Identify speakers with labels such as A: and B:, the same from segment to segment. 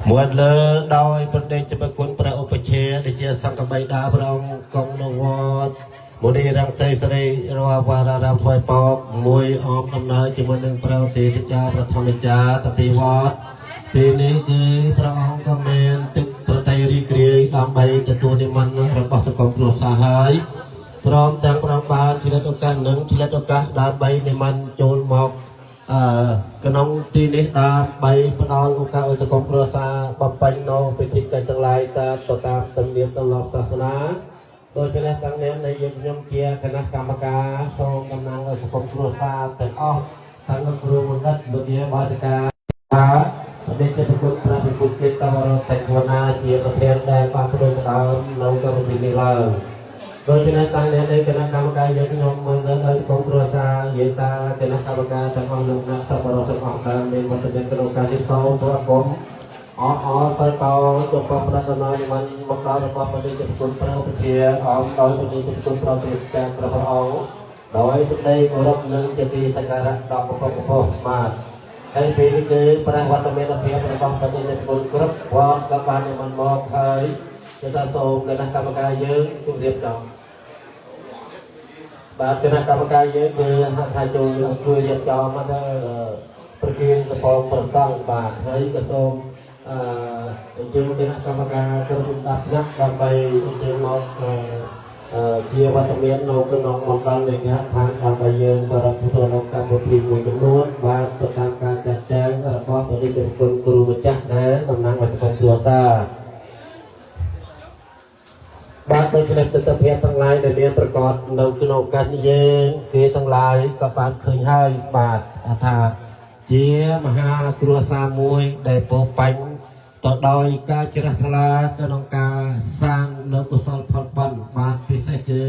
A: មួយលើដោយព្រះតេជព្រះគុណព្រះឧបជាដែលជាសង្ឃបិតាព្រះអង្គគង់នៅវត្តមុនីរង្សីសិរីរវរារាមស្វាយប៉ោកមួយអមដំណើរជាមួយនឹងព្រះទេសចាប្រធមចាតពីវត្តទីនេះគឺព្រះអង្គក៏មានទឹកប្រតិរីករាយដើម្បីទទួលនិមន្តរបស់សង្គមគ្រួសារហើយព្រមទាំងព្រះអង្គបានឆ្លៀតឱកាសនឹងឆ្លៀតឱកាសដើម្បីនិមន្តចូលមក អឺក្នុងទីនេះដើម្បីផ្ដល់ឱកាសឲ្យសង្គមគ្រួសារបំពេញនៅពិធីកិច្ចទាំងឡាយតាមទៅតាមទំនៀមទម្លាប់សាសនាដូច្នេះទាំងនេះនៃយើងខ្ញុំជាគណៈកម្មការសូមតំណាងឲ្យសង្គមគ្រួសារទាំងអស់ទាំងលោកគ្រូបណ្ឌិតលោកយាបាសិកាប្រដេជព្រះគុណព្រះវិពុទ្ធកិត្តវរតេវនាជាប្រធានដែលបានផ្ដួចផ្ដើមនៅកម្មវិធីនេះឡើង ដូច្នេះតាំងអ្នកនៃគណៈកម្មការយើងខ្ញុំមិននៅដល់សង្គមគ្រួសារយាយតាគណៈកម្មការទាំងអស់លោកអ្នកសប្បុរសទាំងអស់ដែលមានវត្តមានក្នុងការនេះសូមស្វាគមន៍អរអរសើតោចំពោះប្រដណានិមន្តមកដល់របស់ព្រះតេជព្រះគុណព្រះឧបជាអមដោយព្រះតេជព្រះគុណព្រះទេសកាព្រះអង្គដោយសេចក្តីគោរពនិងជាទីសក្ការៈដល់ប្រពន្ធបាទហើយពេលនេះគឺព្រះវត្តមានភាពរបស់ព្រះតេជព្រះគុណគ្រប់វត្តក៏បាននិមន្តមកហើយគឺថាសូមគណៈកម្មការយើងជម្រាបចំ បាទគណៈកម្មការយើងគឺហៅថាចូលជួយរៀបចំមកទៅប្រគិនសពងប្រសង់បាទហើយក៏សូមអឺអញ្ជើញគណៈកម្មការគ្រប់លំដាប់ថ្នាក់ដើម្បីអញ្ជើញមកអឺជាវត្តមាននៅក្នុងមណ្ឌលនៃគេឋានដើម្បីយើងប្រារព្ធធ្វើនៅកម្មវិធីមួយចំនួនបាទទៅតាមការចាត់ចែងរបស់ព្រះតេជព្រះគុណគ្រូម្ចាស់ដែលតំណាងឲ្យសង្គមគ្រួសារ បាទដូច្នេះទស្សនភាពទាំងឡាយដែលមានប្រកបនៅក្នុងឱកាសនេះយើងគេទាំងឡាយក៏បានឃើញហើយបាទថាជាមហាគ្រួសារមួយដែលពោពេញទៅដោយការជ្រះថ្លាក្នុងការសាងនៅកុសលផលបុណ្យបាទពិសេសគឺ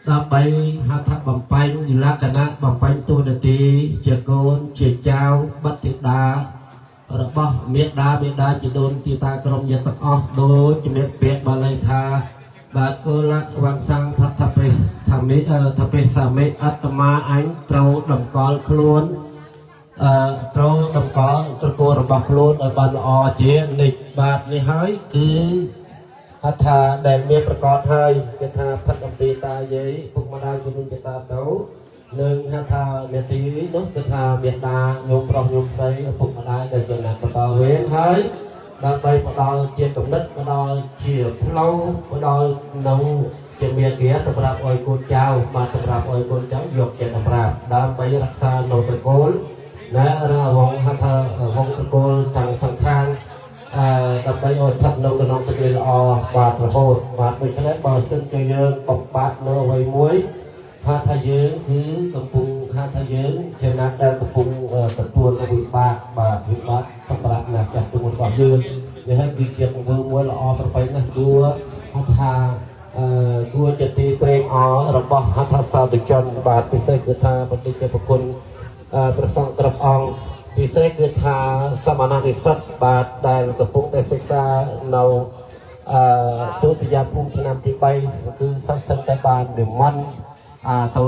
A: ដើម្បីហៅថាបំពេញលក្ខណៈបំពេញតួនាទីជាកូនជាចៅបទិតា របស់មេដាមេដាជីដូនទីតាក្រុមញាតិទាំងអស់ដូចជំរាបពាក្យបាលីថាបាទកុលវង្សង្ថថបេធមិថបេសាមិអត្តមាអញត្រូវតម្កល់ខ្លួនអឺត្រូវតម្កល់ត្រកូលរបស់ខ្លួនឲ្យបានល្អជានិច្ចបាទនេះហើយគឺហៅថាដែលមានប្រកបហើយគេថាផិតអំពីតាយាយពុកម្ដាយគុណជាតាទៅនឹងហៅថានេតិនោះគឺថាមេដាញោមប្រុសញោមស្រីឪពុកម្ដាយដែលជាអ្នកបន្តវេនហើយដើម្បីផ្ដល់ជាកំណត់ផ្ដល់ជាផ្លូវផ្ដល់នៅជាមេគាសម្រាប់ឲ្យកូនចៅបាទសម្រាប់ឲ្យកូនចៅយកចិត្តប្រាប់ដើម្បីរក្សានៅត្រកូលណារវងហៅថាវងត្រកូលទាំងសង្ខារ អឺដើម្បីឲ្យស្ថិតនៅក្នុងសេចក្តីល្អបាទរហូតបាទដូច្នេះបើសិនជាយើងបំបត្តិនៅអ្វីមួយថាថាយើងគឺកំពុងថាថាយើងជាអ្នកដែលកំពុងទទួលនូវវិបាកបាទវិបាកសម្រាប់អ្នកចាស់ទុំរបស់យើងនេះហើយគឺជាទង្វើមួយល្អប្រពៃណាស់គួរថាអឺគួរជាទីត្រេកអររបស់ហត្ថសាធុជនបាទពិសេសគឺថាបណ្ឌិតជាប្រគុណប្រសង់គ្រប់អង្គ ពិសេសគឺថាសមណនិស្សិតបាទដែលកំពុងតែសិក្សានៅអឺទុតិយភូមិឆ្នាំទី3គឺសិស្សតែបាននិមន្តអាទៅ